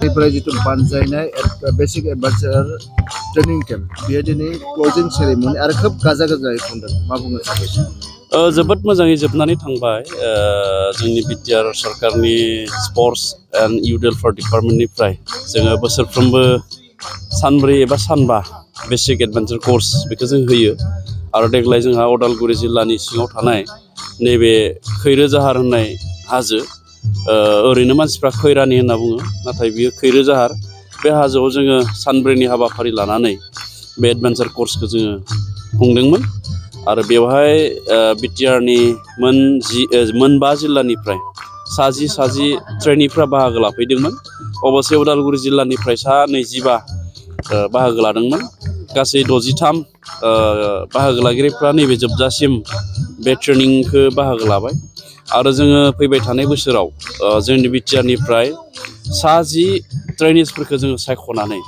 बेनिफ्राय जितु बानजायनाय बेसिक एडभान्सार ट्रेनिं केम्प बेयो दिनै क्लोजिं सेरेमनि आरो खोब गाजा गोमजायै खुंदों मा बुंनो सानो जोबोद मोजाङै जोबनानै थांबाय जोंनि बिटिआर सरकारनि स्पर्ट्स एन्ड इउथ वेलफेयार डिपार्टमेन्टनिफ्राय जोङो बोसोरफ्रोमबो सानब्रै एबा सानबा बेसिक एडभान्सार कर्स बेखौ जों होयो आरो देग्लाय जोंहा उदालगुरि जिल्लानि सिङाव थानाय नैबे खैरोजाहार होननाय हाजो ओरैनो मानसिफ्रा खैरानि होनना बुङो नाथाय बियो खैरोजाहार बे हाजोआव जोङो सानब्रैनि हाबाफारि लानानै बे एडभान्सार कर्सखौ जोङो खुंदोंमोन आरो बेवहाय बिटिआरनि मोनबा जिल्लानिफ्राय साजि ट्रेनिफ्रा बाहागो लाफैदोंमोन अबस्से उदालगुरि जिल्लानिफ्राय 25 बाहागो लादोंमोन गासै 63 बाहागो लागिरिफ्रा नैबे जोबजासिम बे ट्रेनिंखौ बाहागो लाबाय आरो जोङो फैबाय थानाय बोसोराव जोंनि बिटिआरनिफ्राय 10 ट्रेनिसफोरखौ जोङो सायख'नानै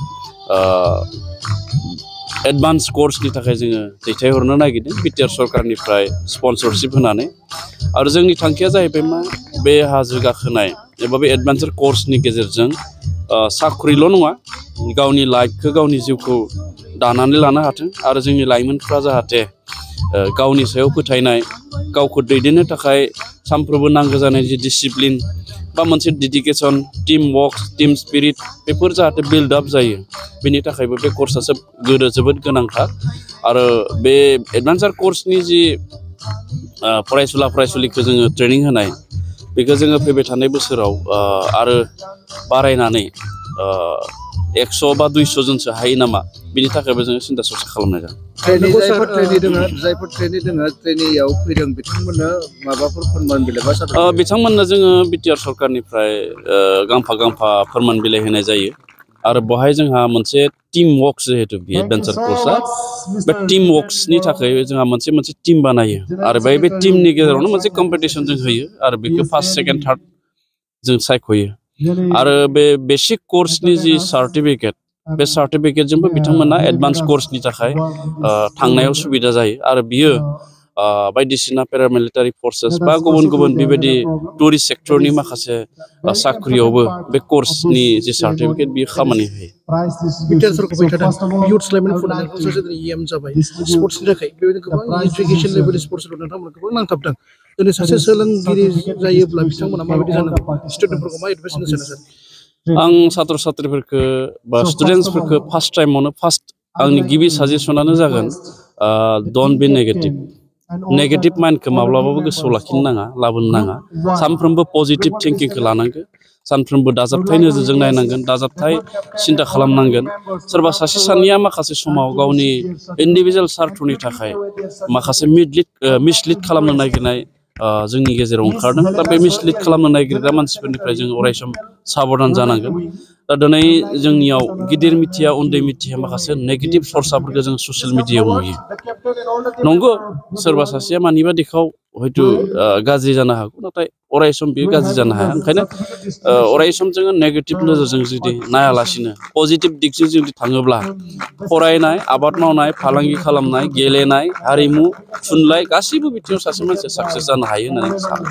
एडभान्स कर्सनि थाखाय जोङो दैथायहरनो नागिरदों बिटिआर सरकारनिफ्राय स्पन्सरशिप होनानै आरो जोंनि थांखिया जाहैबाय मा बे हाजो गाखोनाय एबा बे एडभान्सार कर्सनि गेजेरजों साख्रिल' नङा गावनि लाइफखौ गावनि जिउखौ दानानै लानो हाथों आरो जोंनि लाइमोनफ्रा जाहाथे गावनि सायाव फोथायनाय गावखौ दैदेननो थाखाय सानफ्रोमबो नांगौ जानाय जि डिसिप्लिन बा मोनसे dedication team work team spirit बेफोर जाहाथे बिल्ड आप जायो बेनि थाखायबो बे कर्सआ जोबोद गोनांथार आरो बे एडभान्सार कर्सनि जि फरायसुलिखौ जोङो ट्रेनिं होनाय बेखौ जोङो फैबाय थानाय बोसोराव आरो बारायनानै 100 बा 200 जनसो हायो नामा बिनि थाखायबो जोङो सिन्था सरसा खालामनाय जादों जायफोर ट्रेनि दोङो ट्रेनियाव फैदों बिथांमोननो माबाफोर फोरमान बिलाइ बा बिथांमोननो जोङो बिटिआर सरकारनिफ्राय गांफा फोरमान बिलाइ होनाय जायो आरो बेवहाय जोंहा मोनसे टीम वर्क जिहेतु बे एडभान्सार कर्सआ बे टीम वर्क्सनि थाखाय जोंहा मोनसे टीम बानायो आरो बे टीमनि गेजेरावनो मोनसे कम्पिटिसन जों होयो आरो बेखौ फार्स्ट सेकेन्ड थार्ड जों सायख'यो आरो बे बेसिक कर्सनि जि सार्टिफिकेट बे सार्टिफिकेटजोंबो बिथांमोना एडभान्स कर्सनि थाखाय थांनायाव सुबिदा जायो आरो बियो बायदिसिना पेरामिलिटारि फर्सेस बा गुबुन बेबायदि टुरिस्ट सेक्टरनि माखासे साख्रियावबो बे कर्सनि जि सार्टिफिकेट बियो खामानि होयो बिटिआर सरकार इयुथ्स लाइमोन फुटबल इएम जाबाय स्पर्ट्सनि थाखाय बेबायदिनो गोबां एजुकेशन लेभेल स्पर्ट्सआव नोंथांमोना गोबां नांथाबदों दिनै सासे सोलोंगिरि जायोब्ला बिथांमोना माबायदि जानांगौ स्टुडेन्टफोरखौ मा एडभाइस होनो सानो आं सात्र सात्रिफोरखौ बा स्टुडेन्टसफोरखौ फार्स्ट आंनि गिबि साजेसनानो जागोन डन्ट बी नेगेटिभ माइन्डखौ माब्लाबाबो गोसोआव लाखिनो नाङा लाबोनो नाङा सानफ्रोमबो पजिटिभ थिंकिंखौ लानांगौ सानफ्रोमबो दाजाबथाय नोजोरजों नायनांगोन दाजाबथाय सिन्था खालामनांगोन सोरबा सासे सानैया माखासे समाव गावनि इन्डिभिजुवेल सार्थनि थाखाय माखासे मिसलिड खालामनो नागिरनाय जोंनि गेजेराव ओंखारदों दा बे मिसलिड खालामनो नागिरग्रा मानसिफोरनिफ्राय जों अरायसम साबधान जानांगोन दा दिनै जोंनियाव गिदिर मिथिया उन्दै मिथिया माखासे नेगेटिभ सर्साफोरखौ जों ससियेल मिडियायाव नुयो नंगौ सोरबा सासेया मानिबा दिखाव हयथ' गाज्रि जानो हागौ नाथाय अरायसम बियो गाज्रि जानो हाया ओंखायनो अरायसम जोङो नेगेटिभ नोजोरजों जुदि नायालासिनो पजिटिभ दिगजों जुदि थाङोब्ला फरायनाय आबाद मावनाय फालांगि खालामनाय गेलेनाय हारिमु थुनलाइ गासैबो बिथिङाव सासे मानसिया साक्सेस जानो हायो होननानै सानो